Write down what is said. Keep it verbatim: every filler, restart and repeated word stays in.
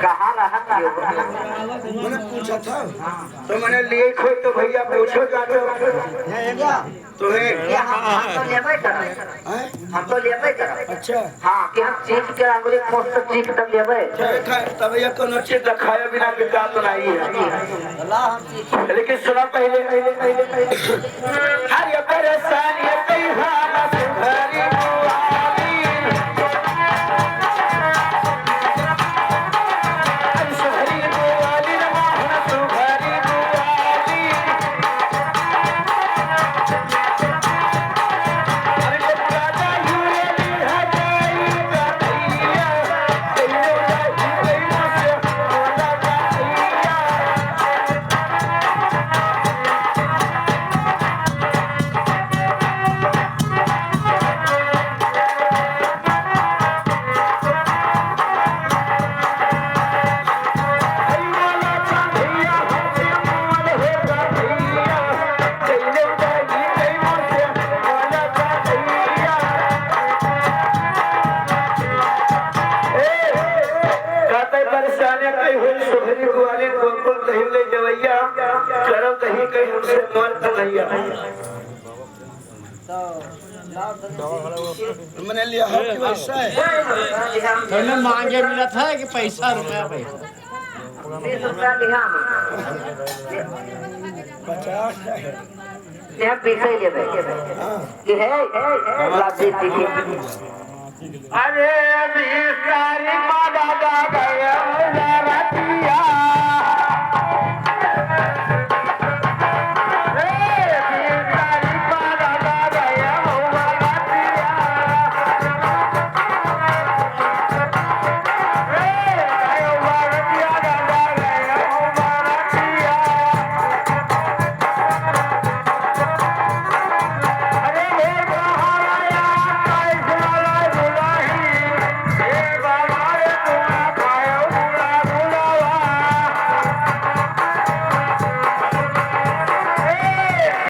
कहाँ रहत हो? मैंने पूछा था, तो मैंने लिए खोज तो भैया पूछो जाते हो। तो है। ये हम, हम तो लेबे करब। हैं? हम तो लेबे करब। अच्छा। हाँ, कि हम चीख के अंगुरी पोंछ तक चीख तक लेबे। ठीक है, तब ये कोनो चीज दिखाए बिना बिकात नहीं है। लेकिन सुना पहले, पहले, पहले, पहले। हर ये परेशानी कई हम सुधरी बुआरी। हम सुधरी बुआरी रे मोहन सुधरी बुआरी। कहते परेशान है, कहीं हुई सुधरी बुआरी, गोकुल कहीं ले जवैया, करम कहीं कहीं हमसे मर कन्हैया। मैंने लिया है कि वैसा है? तूने मांगे मिला था कि पैसा रुपया पैसा? बीस रुपया लिहा हम। पचास है। ये हम बीस ही लेबे। हाँ। ये है, है, है, राजनीति की। अरे बीस तारीख मा दादा